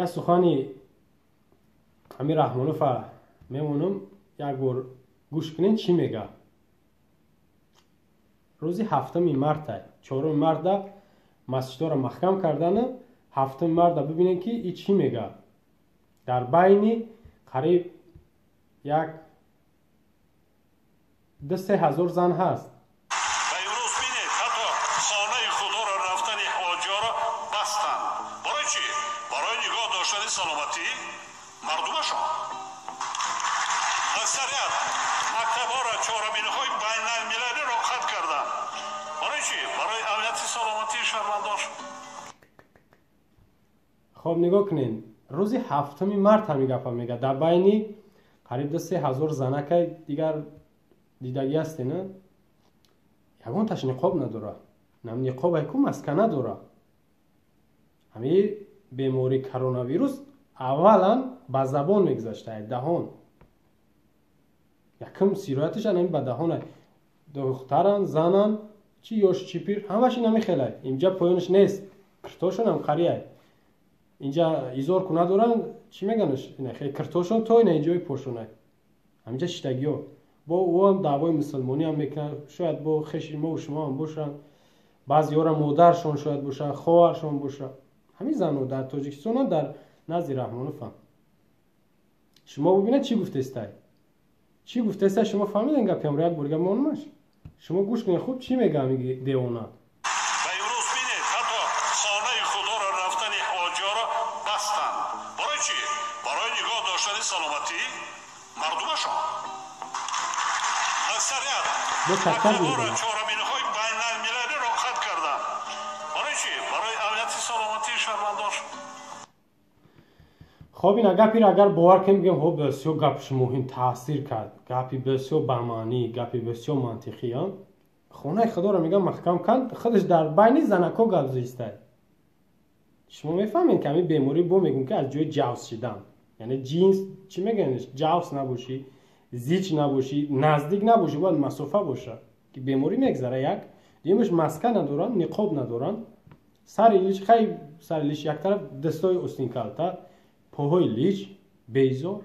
Як сухани ҳамин Раҳмонова мемонам, як бор гӯш кунед, чӣ мега. Рӯзи 7 марта, 4 марта масҷидҳоро маҳкам кардана, 7 марта бибинед, ки и чӣ мега дар байни қариб як 2-3 ҳазор зан ҳаст. Ва имрӯз бинед, ҳатто хонаи худоро рафтани ҳоҷиёро бастанд. Барои чӣ? Барои нигоҳ доштани саломатии мардумашон. Аксарият мактабҳоро, чорабиниҳои байналмилалиро қатъ карданд. Барои чӣ? Барои амнияти саломатии шаҳрвандон. Хоб, нигоҳ кунед, рӯзи 7 март ҳамин гапа мега дар байни қариб 2-3 ҳазор занакай. Дигар дидагӣ ҳасте, на ягонташ ниқоб надора, нам ниқобай ку, маска надора. Ҳамин бемории коронавирус аввалан ба забон мегузашта, даҳон якум сирояташ ҳамин ба даҳона. Духтаран, занан, чи ёш, чи пир, ҳамаш ин ҳамин хелай. Инҷа поёнаш нест, киртошон ҳам қарияй, инҷа изор ку надоранд, чӣ меганаш, киртошон то ина инҷои пошонай, ҳаминҷа шиштагиҳо. Бо ӯам даъвои мусулмонӣ ҳам мекунанд, шояд бо хеши мову шумо ҳам бошанд, баъзеҳоро модаршон шояд бошад, хоҳаршон бошад. Ҳамин занҳо дар Тоҷикистонам, дар назди Раҳмоновам. Шумо бубинед, чӣ гуфтестай, чӣ гуфтестай. Шумо фаҳмиден гапиамро? Як бор гап монмаш, шумо гӯш кунед хуб, чӣ мега ҳамин девона. Ва имрӯз бинед, ҳатто хонаи худоро рафтани ҳоҷиёро бастанд. Барои чӣ? Барои нигоҳ доштани саломатии мардумашон. Аксарият мактабҳоро, чорабиниҳои байналмилалиро қатъ карданд. Барои чӣ? Барои амнияти саломатии шаҳрвандон. Хоб, ина гапиро агар бовар кунем, бигем: хоб, бисёр гапш муҳим таъсир кард, гапи бисёр бамаънӣ, гапи бисёр мантиқӣ. Хонаи худоро мегам маҳкам кард, худаш дар байни занако гап зистай. Шумо мефаҳмед, ки ҳамин беморӣ бо мегӯм, ки аз ҷои ҷавс шидан, яъне ҷинс, чӣ мегӯянд, ҷавс набошӣ, зич набошӣ, наздик набошӣ, бояд масофа боша, ки беморӣ мегзара. Як дуюмаш, маска надоранд, ниқоб надоранд, сари лич, хай, сари лич як тараф, дастои остинкалта, поҳои лич, безор,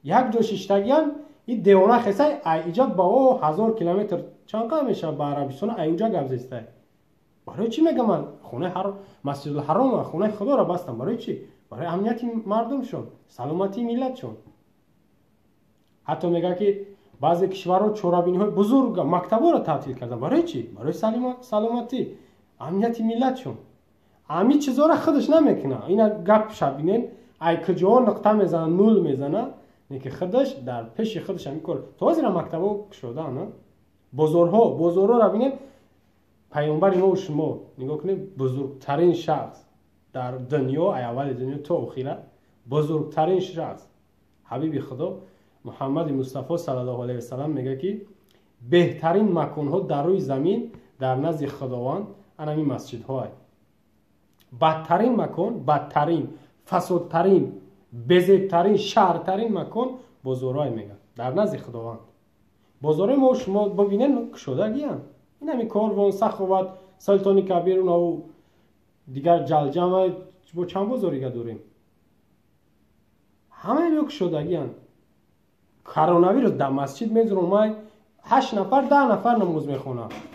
як ҷо шиштагиян. И девона хесай, ай иҷа ба о 1000 километр чанд қадам мешавад ба Арабистон, ай уҷа гап зестай. Барои чӣ мегам ман хонаи Масҷидулҳарома, хонаи худоро бастам? Барои чӣ? Барои амнияти мардумшон, саломатии миллатшон. Ҳатто мегӯяд, ки баъзе кишварҳо чорабиниҳои бузург, мактабҳоро таътил карданд. Барои чӣ? Барои саломатӣ, амнияти миллатшон. Ҳамин чизҳоро худаш намекунад. Ина гап шабинен, ай куҷоҳо нуқта мезана, нул мезана, не ки худаш дар пеши худаш ҳамин кор. То ҳозира мактабҳо кушодаанд, бозорҳо, бозорҳоро бинед. Паёмбари мо шумо нигоҳ кунед, бузургтарин шахс дар дунё, ай аввали дунё то охира бузургтарин шахс, ҳабиби худо Муҳаммади Мустафо саллаллоҳу алайҳи васалам мегӯяд, ки беҳтарин маконҳо дар рӯи замин дар назди Худованд анами масҷидҳоай. Бадтарин макон, бадтарин, фасодтарин, безебтарин, шаҳртарин макон бозорҳое мегӯяд дар назди Худованд. Бозорҳои мо шумо бибинед, кушодагиянд. Инами Корвон, Саховат, Султони Кабир, унаву дигар ҷалҷама, бо чанд бозорига дорем, ҳамаи ё кушодагиянд. Коронавирус дар масҷид мезуромай, ҳашт нафар, 10 нафар намоз мехонанд.